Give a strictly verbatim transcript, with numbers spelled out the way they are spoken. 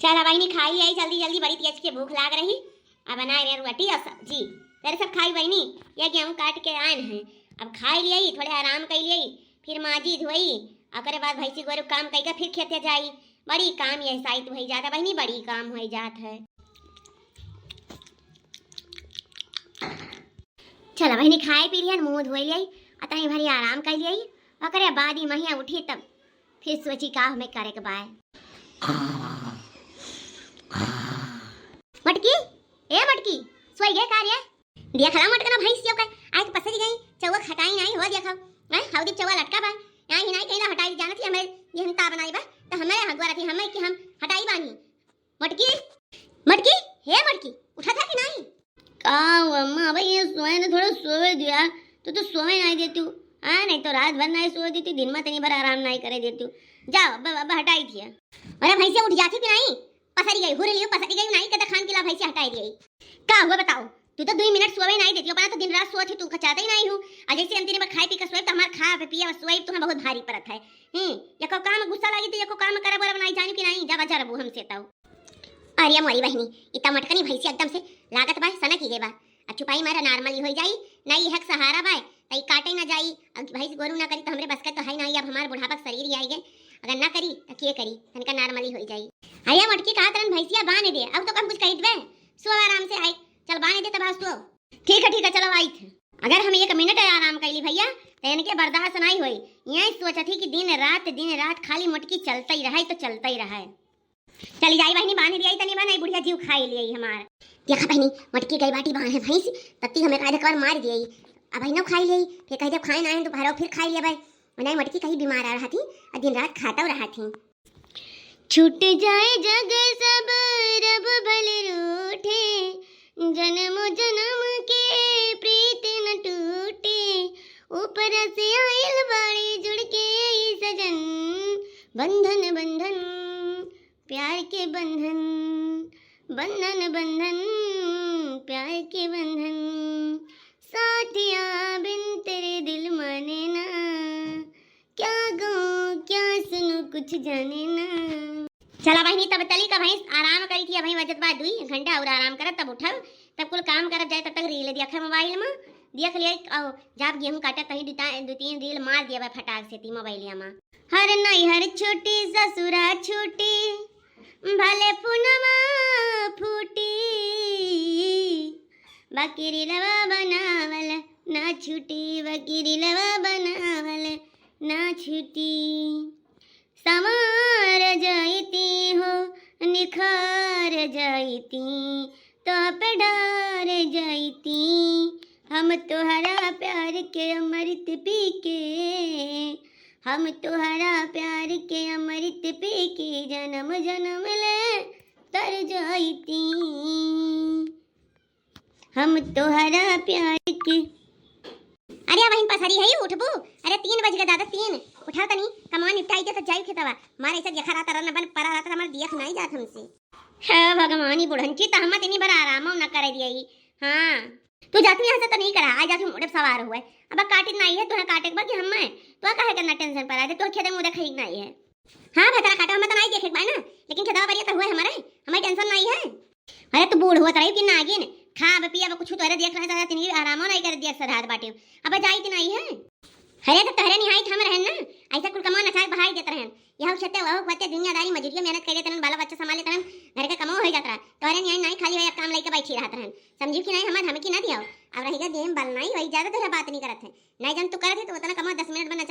चला बहिनी, खाई लियाई जल्दी जल्दी, बड़ी तेज के भूख लाग रही। अब बनाए रहे रोटी और सब्जी। तेरे सब खाई बहिनी, ये गेहूँ काट के आए हैं, अब खाई लियाई, थोड़े आराम कर लियाई, फिर माजी धोई, ओकरे बाद भैंसी गोरू काम कई के फिर खेते जाई। बड़ी काम ये साइत होई जात है बहिनी, बड़ी काम होई जात है। चला बहिनी, खाए पी लिया, मुँह धोई लियाई, आ तनी भरी आराम कर लियाई, ओकरे बाद ही महिया उठी तब फिर सोची का हमें करे के बाय। मटकी, ए मटकी, सोई गए का रे? देखला मटकना भैंसियो के, आज पसरी गई, चौवा खटाई नहीं हो देखा। हैं, हौदी चौवा लटका बा, यहाँ ही नहीं कहीं हटाई जाना थी हमें, ये हम का बनाई बा, तो हमें हगवा रखी हमें कि हम हटाई बानी। मटकी, मटकी, हे मटकी, उठा था कि नहीं? का हुआ अम्मा, अब ये सोए ने थोड़ा सोवे दिया, तो तू सोवे नहीं देती हूँ। हाँ, नहीं तो रात भर नहीं सोवे देती, दिन में तनी भर आराम नहीं करे देती हूँ। जाओ, अब, अब हटाई दिया। अरे भैंसिया उठ जाती कि नहीं? पसरी गई, हुर लियो, पसरी गई, नहीं कदा खान के ला भैंसिया हटाई दिया। का हुआ बताओ? तू तो दुई मिनट सोवे नहीं देती, अपना तो दिन रात सोवत ही, तू कचाते ही नहीं हूँ। और जैसे हम दिन भर खाए पी के सोए, तो हमार खा पिया सोए तुम्हें बहुत भारी पड़त है। हम्म, यको काम गुस्सा लागी तो यको काम करब और बनाई जानी कि नहीं, जब जरबू हमसे तो। अरे मोरी बहिनी, इतना मटकनी भैंसी एकदम से लागत बा, सना की गई बा। अब चुपाई मारा normally होई जाई, नहीं हक सहारा बाय, तई काटे ना जाई। अब भैंस गोरू ना करी तो हमरे बस का तो है नहीं, अब हमार बुढ़ापा के शरीर ही आई गए, अगर ना करी तो के करी, तनिका normally होई जाई। अरे मटकी कहा तरन भैंसिया बाने दे, अब तो कम कुछ कही दे, सो आराम से आई, चल बाने दे तब आज तू। ठीक है, ठीक है, चलो आई थे। अगर हम एक मिनट आराम कर ली भैया, तो इनके बर्दाश्त नहीं होई। यही सोचत ही कि दिन रात, दिन रात खाली मटकी चलता ही रहे, तो चलता ही रहे। चली जाई बहिनी, बांध दिया तनी बा, नहीं बुढ़िया जीव खाई लिया हमार। देखा बहिनी, मटकी गई बाटी बांधे भैंस, तत्ती हमें काहे कबार मार दिया। अब बहिनो खाई लिया, फिर कह दे खाए ना आए दोपहर फिर खाई लिया भाई। नहीं मटकी कहीं बीमार आ रहा थी, और दिन रात खाता रहा थी। छूट जाए जग सब रब भल रूठे, जन्म जन्म के प्रीत न टूटे। ऊपर से आइल बाड़ी जुड़ के ई सजन, बंधन बंधन प्यार के बंधन, बंधन बंधन प्यार के बंधन। साथिया बिन तेरे दिल माने ना, क्या गाऊं क्या सुनूं कुछ जाने ना। चला बहिनी, तब तली का भैंस आराम करी थी, अभी बजत बा दुई घंटा और आराम करब, तब उठब, तब कुल काम करब जाए, तब तक reel देखे mobile में, देख लिया। और जब गेहूं काटत तही दु ता-, दु तीन reel मार दिया बा फटाक से ती मोबाइलिया में। हर नैहर छूटी ससुरा छूटी, भले फुनवा फूटी, बाकी रीलवा बनावल ना छूटी, बाकी रीलवा बनावल ना छूटी। संवार जाइती हो, निखार जाइती, तो पे डार जाइती। हम तोहरा प्यार के अमृत पी के, हम तोहरा प्यार के अमृत पी के, जन्म जन्म ले तर जाइती। हम तोहरा प्यार के। अरे बहिन पसरी है, उठबू? अरे तीन बज गए दादा, तीन। उठा तनी, कमवा निपटाई के तो जाई खेतवा। मारे ऐसा देखा रहता रहना बन परा रहता, हमारे दियख नहीं जात हमसे। हे भगवान, ई बुढ़ंची तो हम तनी भर आराम न करे दिया। हाँ, तू जातू यहाँ से तो नहीं करा, आ जातू मोटे सवार हुए। अब काटित नहीं है, तुहे काटे के बा कि हम मैं? तो काहे करना tension पर आ दे, तो खेते मुँह देखे नहीं है। हाँ भतरा काटा, हम तो नहीं देखे के बा ना, लेकिन खेतवा बरिया तो हुए हमारे, हमारे tension नहीं है। अरे तू बूढ़ हुआ तरह की नागिन, खाब पियब कुछ तोरे देख रहे, तोरे तनी आरामो नहीं कर दिया सधात बाटे। अब जाइत नहीं है। अरे तो तोहरे निहाइत हम रहन ना, ऐसा कुल कमा नचाए बहाई देत रहन। यह खेते वह खेते दुनियादारी मजूरिया मेहनत कर देत रहन, बाला बच्चा संभाल लेत रहन, घर के कमाओ हो जात रहा। तोहरे निहाई नहीं खाली हो काम लेके बैठी रहत रहन। समझी कि नहीं, हमार धमकी ना दियो। अब रही गए देम बल नहीं, वही ज्यादा तोहरा बात नहीं करत है। नहीं जन तू करत है तो उतना कमा दस मिनट बना